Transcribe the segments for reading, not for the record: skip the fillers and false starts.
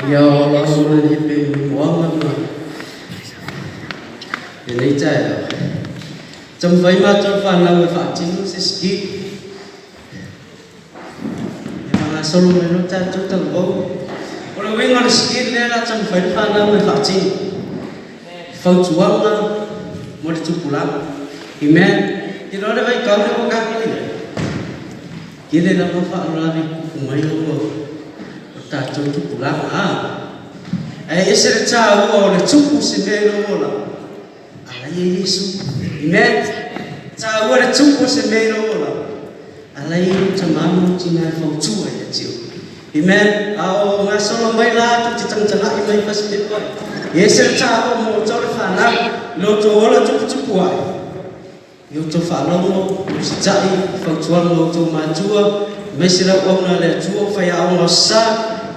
Ia o lau o le pe moaga ma lenei taeao. Taumafai matou le fanau e faatino se ski. E faagasolo mai loa tatou talavou. O le uiga o le ski lea o le a taumafai le fanau e faatino. Fautuaga mo le tupulaga. Amen. Iloa le vaitau lea ua tatou i ai, tele lava faalavelave e tupu mai ona o tatou tupulaga. A. Ae ese le taua o le tupu o se mea i lou olaga. A la e i ai Iesu. Amen. Taua le tupu o se mea i lou olaga. A la e i ai lou tama ma lou tina e fautua ia te oe. Amen. A o gasolo mai la tou te tagatagai mai i fasipepa. E ese le taua mo outou le fanau i lo outou ola tuputupu ae. I outou faalogo, usitai i fautuaga a outou matua, aemaise le auauna a le Atua o faiaoga o sa,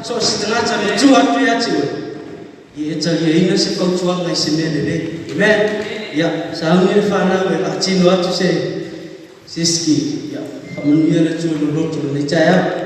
so o se tagata matua atu ia te oe, ia e taliaina se fautuaga i se mea lelei. Amen. Ia, sauni le fanau e faatino atu se se ski. Ia, faamanuia le Atua i lou loto i lenei taeao.